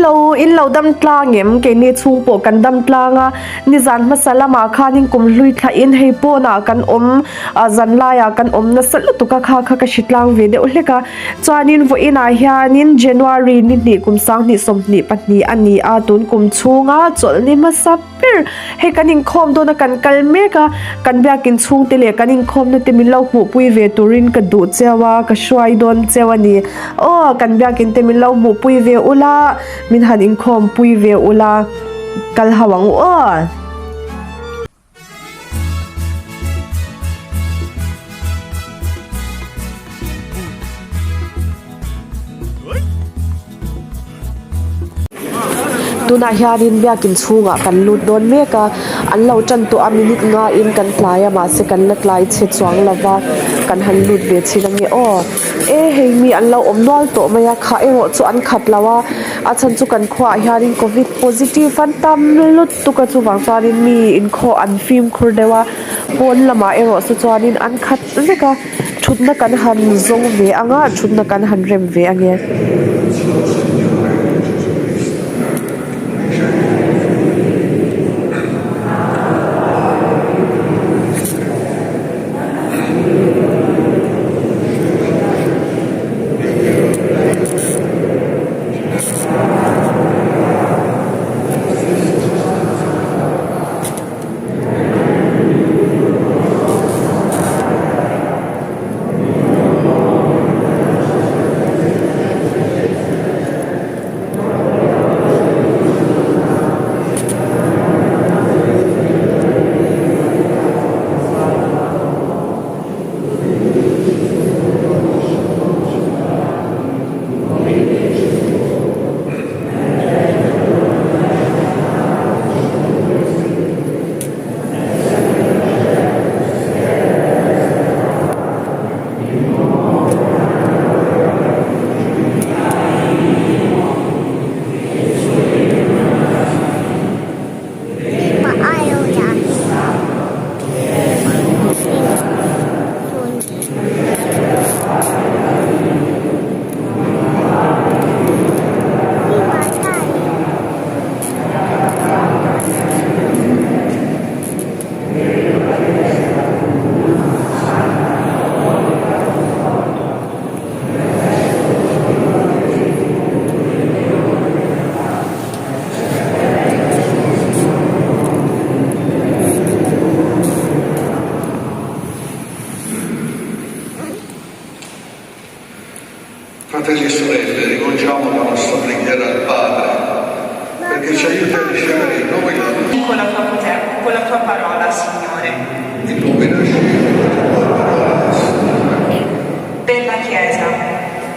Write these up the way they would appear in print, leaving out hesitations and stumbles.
Hello, in lo dam tlang em? Keini chhung pawh kan dam tlang a, nizan hmasa lamah khanin kum hlui thlah in hei pawnah kan awm a, zan laiah kan awm nasa lutuk a, kha kha ka hri tlang ve deuh hlek a. Chuanin vawiinah hianin January ni hnih kum 2022 a ni a, tun kum chhunga chawlhni hmasa ber. Hei kan inkhawm dawn a kan kal mek a, kan biakin chhungte leh kan inkhawmna te min lo hmuhpui ve turin ka duh cheu a, ka hruai dawn cheu a ni. Aw kan biakin te min lo hmuhpui ve ula, min han inkhawmpui ve ula, kal ho ang u aw. Tunah hianin biakin chhungah kan lut dawn mek a, an lo tan tawh a minute ngaiin kan tlai a mahse kan la tlai chhe chuang lo va, kan han lut ve chhin ange aw. E hei mi an lo awm nual tawh mai a, khah erawh chu an khat lo a, a chhan chu kan khuaah hianin covid positive an tam lutuk a chuvang chuanin mi inkhawh an fimkhur deuh a, pawn lamah erawh chu chuanin an khat vek a. Thutna kan han zawng ve ang a, thutna kan han rem ve ange. Fratelli e sorelle, rivolgiamo la nostra preghiera al Padre perché ci aiuti a ricevere in noi la Con la tua poter, con la tua parola, Signore. Illuminaci con la tua parola, Signore. Per la Chiesa,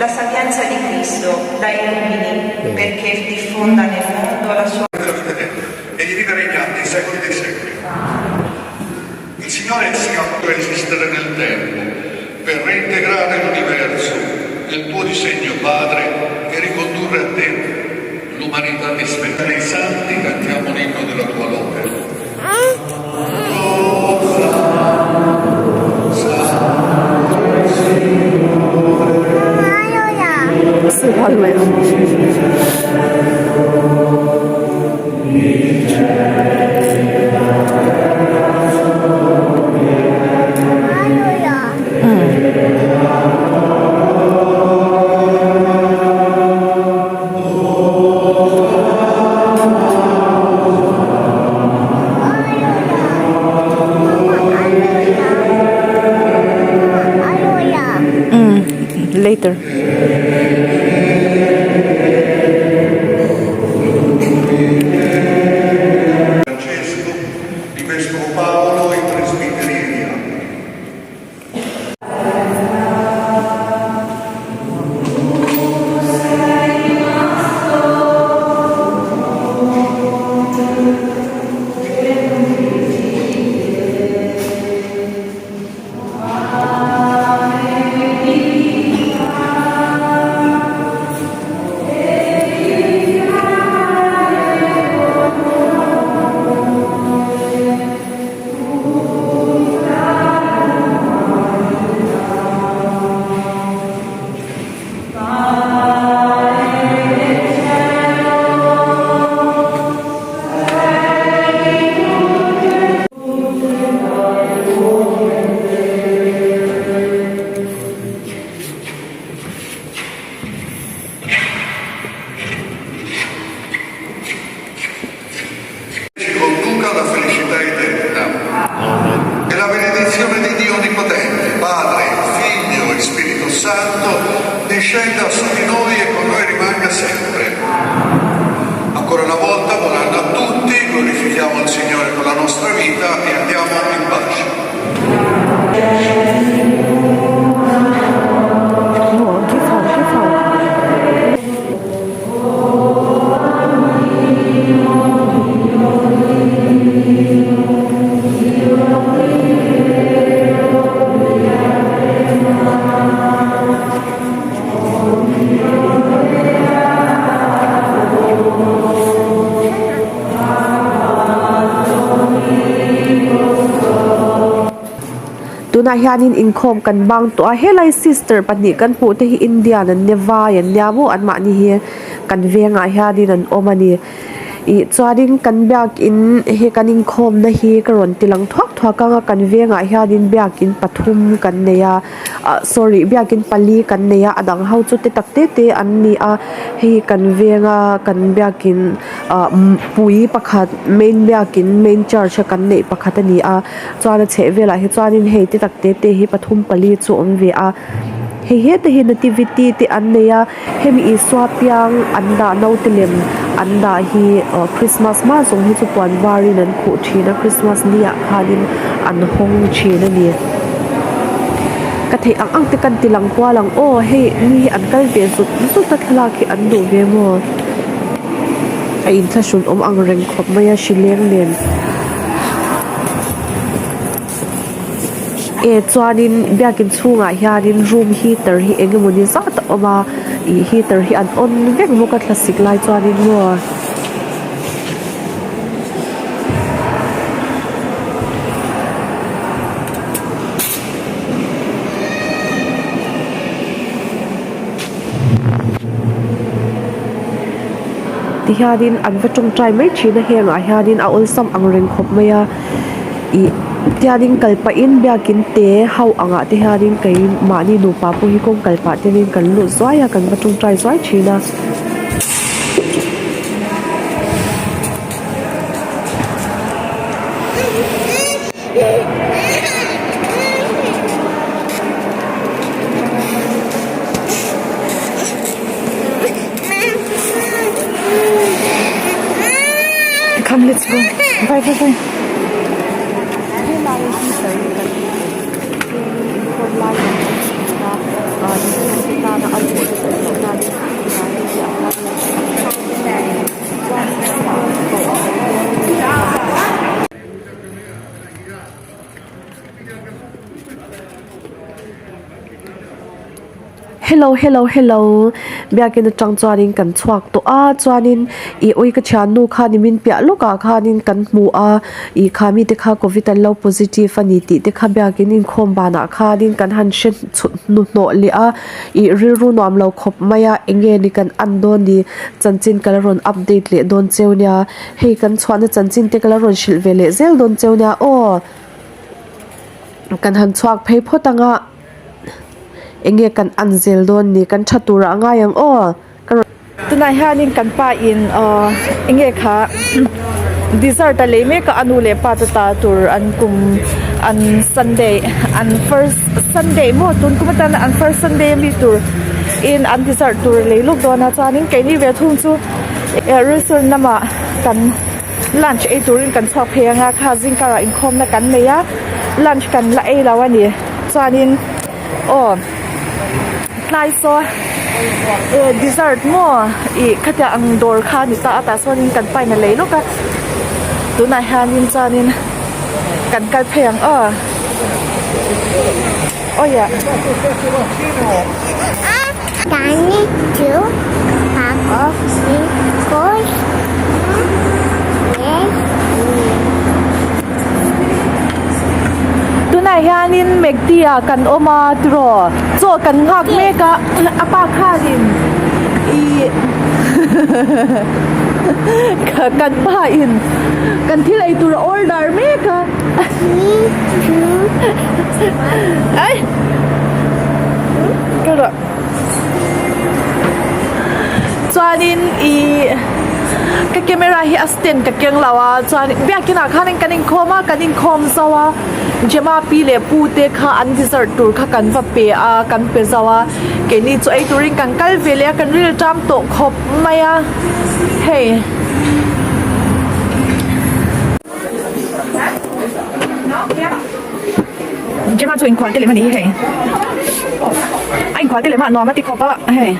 la sapienza di Cristo la illumini perché diffonda nel mondo la sua della vita eterna e di vivere regnante nei secoli dei secoli. Il Signore sia per esistere nel tempo, per reintegrare l'universo nel tuo disegno, Padre, e ricondurre a te l'umanità dispersa. Nei santi cantiamo l'inno della tua lode. Later. Tunah hianin inkhawm kan bang tawh a helai sister pahnih kan hmuh te hi Indian an nia vai an nia maw anmahni hi kan vengah hianin an awm a ni. Ih chuanin kan biakin hi kan inkhawmna hi ka rawn ti lang thuak thuak ang a kan vengah hianin biakin pathum kan nei a ah sorry biakin pali kan nei a a dang ho chu te tak te te an ni a hei kan venga kan biakin ah pui pakhat main biakin main church a kan neih pakhat a ni a chuan a chheh velah hi chuanin hei te tak te te hi pathum pali chu a awm ve a hei hete hi nativity te an nei a. Hemi Isua piang an dah naute lem an dah hi aw Christmas hma zawng hi chu puan varin an khuh thin a Christmas ni ah khanin an hawng thin a ni. Ka theih ang ang te kan ti lang kual ang aw hei mi hi an kal ve zut zut a thlalak hi an duh ve maw a inthlahrun awm ang reng khawp mai a hrileng nen. E chuanin biakin chhungah hianin room heater hi eng emawni zat a awm a ih heater hi an on vek bawk a thlasik lai chuanin maw. Tihianin an va tawngtai mai thin a hengah hianin a awlsam ang reng khawp mai a ih tianin kal pahin biakin te ho angah te hianin kei mahni nupa pawh hi kawng kal pah te hian kan lut zuai a kan va tawngtai zuai thin a. Come let's go. Vai vai vai. Hello hello hello biakin atang chuanin kan chhuak tawh a chuanin ih ui ka thiannu khan min piah lawkah khanin kan hmu a ih kha mite kha covid an lo positive a ni tih te kha biakin inkhawm banah khanin kan han hre chhut hnuhnawh leh a ih rilru nuam lo khawp mai a eng nge ni kan en dawn ni chanchin ka la rawn update leh dawn cheu nia. Hei kan chhuahna chanchin te ka la rawn hrilh ve leh zel dawn cheu nia aw kan han chhuak phei phawt ang a eng nge kan an zel dawn ni kan tha tur ah a ngai ang aw ka rawn Tunah hianin kan pa in aw eng nge kha dessert a lei mek a a nu leh pa te ta tur an kum an sunday an first sunday maw tun kum atana an first sunday ami tur in an dessert tur a lei lawk dawn a chuanin keini ve thung chu. Restaurant lamah kan lunch ei turin kan chhuak phei anga kha zingkarah inkhawmna kan nei a lunch kan la ei lo a ni chuanin aw tlai saw eh dessert maw ih khatiang ang dawr kha a ni ta a tah sawnin kan pain a lei lawk a tunah hianin chuanin kan kal phei ang aw awiah. Tunah hianin Mekti ah kan awm a tiraw chaw kan nghak mek a a pa khanin ih kan pa in kan thil ei tur a order mek a. Chuanin ih ka camera hi a stand ka keng lo a chuan biakin ah khanin kan inkhawm a kan inkhawm zo a Gemma pi leh pu te kha an dessert tur kha kan va pe a kan pe zo a keini chu ei turin kan kal ve leh a kan ril ṭam tawh khawp mai a hei. Gemma chu inkhual te lem a ni hi hei a inkhual te lem a nuam a ti khawp a hei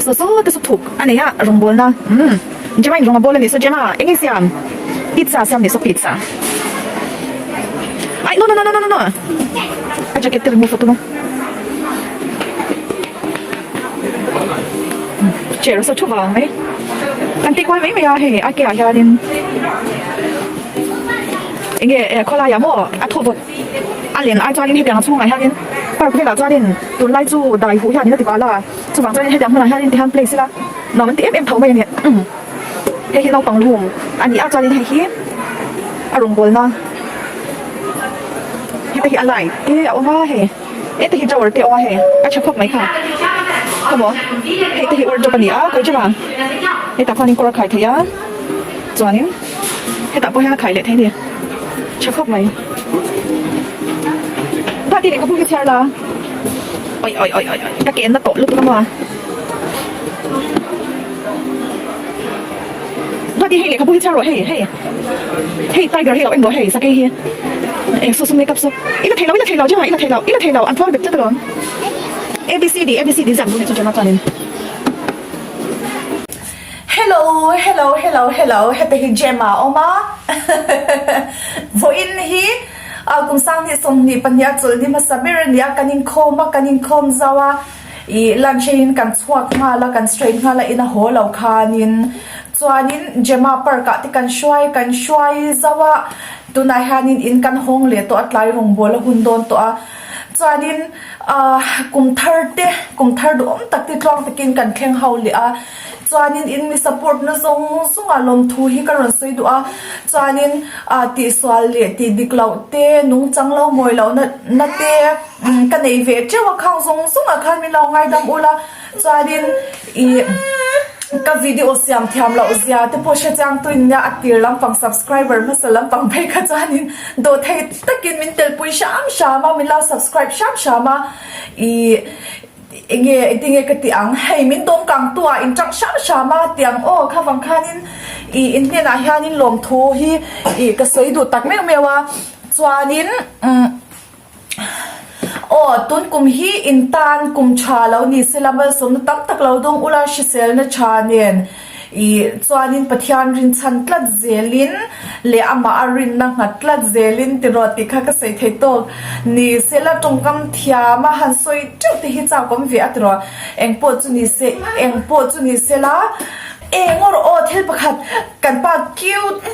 saw saw te saw thuk a nei a rawngbawlna umm Gemma in rawng a bawl a ni saw Gemma eng nge siam pizza siam ni saw pizza ai no no no no no no a jacket te remove a tum a chair saw thu vang mai an ti kual mai mai a hei a ke ah hianin. Enge khawlaiah maw a thaw vawt a len ai chuanin hetiang a chhungah hianin park velah chuanin tunlai chu dai huh hianin a ti pah la chuvang chuanin hetiang hmunah hianin tihian play sela nuam an ti em em tho mai a ni hei hi naupang room a ni a chuanin hei hi a rawngbawlna heta hi a light te a awm a hei heta hi drawer te a awm a hei a tha khawp mai kha khawmaw hei te hi wardrobe a ni a kawih teuh a hetah khuanin kawr a khai thei a chuanin. Hetah pawh hian a khai leh thei a ni. Tha khawp mai. Tah tih lehkhabu hi chhiar la. Oi oi oi oi oi ka ke na tawh lutuk a maw. Tah tih hei lehkhabu hi chhiar rawh hei hei hei tiger hi lo en rawh hei sakei hi eng saw saw makeup saw i la thei lo i la thei lo Gemma i la thei lo i la thei lo an phuar bet tlat alawm A B C D A B C D ziak duh nih chu Gemma chuanin. Hello hello hello hello heta hi Gemma a awm a vawiin hi kum sanghnih 22 a chawlh ni hmasa ber a ni a kan inkhawm a kan inkhawm zau a ih lunch eiin kan chhuak nghal a kan straight nghal a in a haw lo khanin chuanin Gemma park ah te kan hruai kan hruai zau a tunah hianin in kan hawng leh tawh a tlai rawngbawl a hun dawn tawh a chuanin ah kum thar te kum thar duhawm tak te tluang takin kan thleng ho leh a. Chuanin in mi support na zawng zawng ah lawmthu hi ka rawn sawi duh a, chuanin ah tihsual leh tih dik loh te nungchang lo mawi loh na na te ka nei ve teuh a khang zawng zawng ah khan min lo ngaidam ul a, chuanin ih ka video siam thiam loh zia te pawh hre chiang tuin nia a tir lampang subscriber hmasa lampang phei kha chuanin dawhthei takin min telpui hram hram a min lo subscribe hram hram a ih. Enge engtinge ka ti ang, hei min dawm kang tu ah in tang hram hram a tiang aw kha vang khanin ih in hnenah hianin lawmthu hi ih ka sawi duh tak meuh meuh a chuanin umm aw tun kum hi in tan kum tha lo ni sela malsawmna tam tak lo dawng ula hriselna tha nen. Ih, chuanin Pathian rinchhan tlat zelin leh amah a rinna nghat tlat zelin tiraw tih kha ka sawi thei tawk. Ni sela tawngkam thiam a han sawi teuh te hi chak awm ve a tiraw. Eng pawh chu ni se, eng pawh chu ni sela eng awr aw thil pakhat kan pa cute.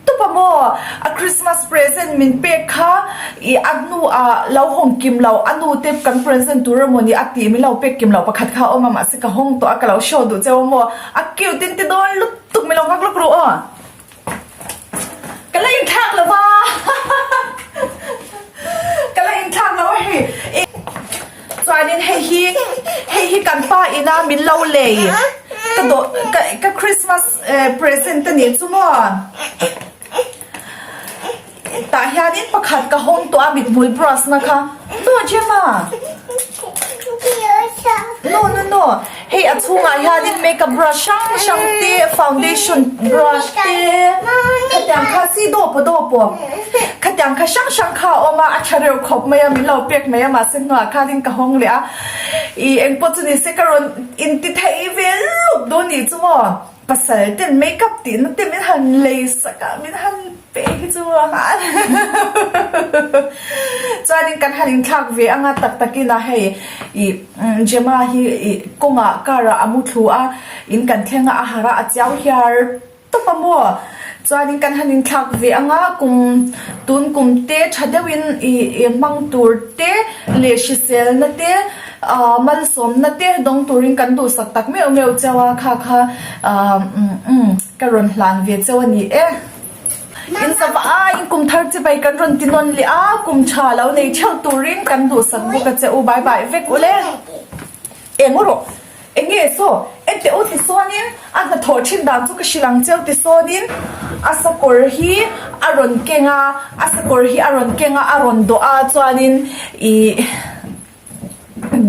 Tup a maw? A Christmas present min pek kha i a hnu ah lo hawng kim lo, a nu te kan present tur emaw ni a tih min lo pek kim lo pakhat kha a awm a mahse ka hawng tawh a ka lo show duh cheu a maw? A cute in ti dawn lutuk min lo nghak lawk ru aw. Ka la inthlak lo va Ka la inthlak lo a hei. Chuanin hei hi hei hi kan pa ina min lo lei ka dawh ka ka Christmas present a nih chu maw tah hianin pakhat ka hawng tawh a mithmul brush na kha no Gemma no no no Hei a chhungah hianin makeup brush hrang hrang te foundation brush te khatiang kha si dawp aw dawp aw khatiang kha hrang hrang kha a awm a a tha reuh khawp mai a min lo pek mai a mahse hnuah khanin ka hawng leh a ih engpawh chu ni se ka rawn inti thei ve lup dawn nih chu maw pasal ten makeup tihna te min han lei sak a min han pe hi chu a chuanin kan han inthlak ve anga tak takin a hei ih Gemma hi ih kawngah car ah a mu thlu a in kan thleng a a harh a a chiau hiar tawp a maw chuanin kan han inthlak ve anga kum tun kum te tha deuhin ih ih hmang tur te leh hriselna te ah malsawmna te dawng turin kan duhsak tak meuh meuh cheu a kha kha ah umm ka rawn hlan ve cheu a ni e. In sava a, in kum thar chibai kan rawn ti nawn leh a, kum tha lo nei theuh turin kan duhsak bawk a che u, bye bye vek u le. Eng u rawh, eng nge saw, enteh u tisawnin a hnathawh thin dan chu ka hrilh ang cheu tisawnin a sakawr hi a rawn keng a, a sakawr hi a rawn keng a, a rawn dawh a chuanin ih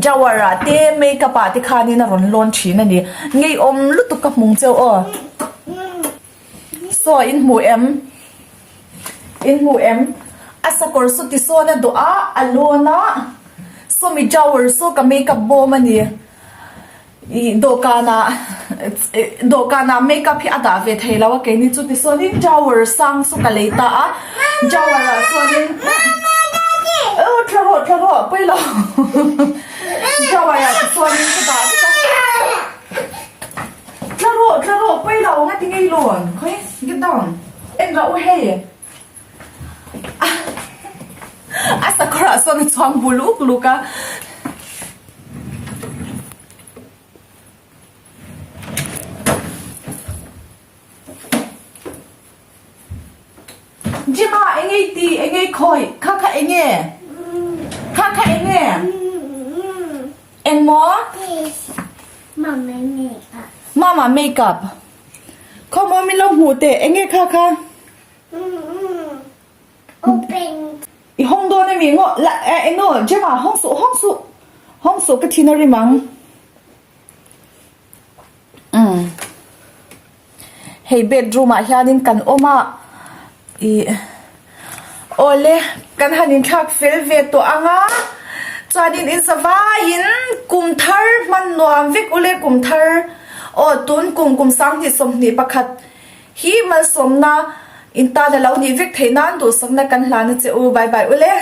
drawer ah te makeup ah te khanin a rawn lawn thin a ni, ngeiawm lutuk ka hmung cheu aw. Saw in hmu em? In hmu em? A sakawr saw ti sawn a dawh a, a lawn a, sawmi drawer saw ka makeup bawm a ni. Ih dawhkanah dawhkanah makeup hi a dah ve thei lo a keini chu ti sawnin drawer sang saw ka lei ta a, drawer ah chuanin aw thla rawh thla rawh pawi lo drawer ah ti chuanin ka dah vek a. Tla rawh tla rawh pawi lo nga ti ngei lawn khawi get down en rawh u hei. chhuang bu luk luk a. Jima enge i ti enge i khawi kha kha enge kha kha enge engmaw mama makeup khawmaw min lo hmuh teh enge kha kha i hawng dawn ami ngaw la eng aw Jima hawng suh hawng suh hawng suh ka thin a rim ang. Umm hei bedroom ah hianin kan awm a ih awle kan han inthlak fel ve tawh ang a chuanin in za vaiin kum thar hman nuam vek ule kum thar aw tun kum kum sanghnih sawmhnih pakhat hi malsawmna in tan a lo nih vek theih nan duhsakna kan hlan a che u bye bye ule.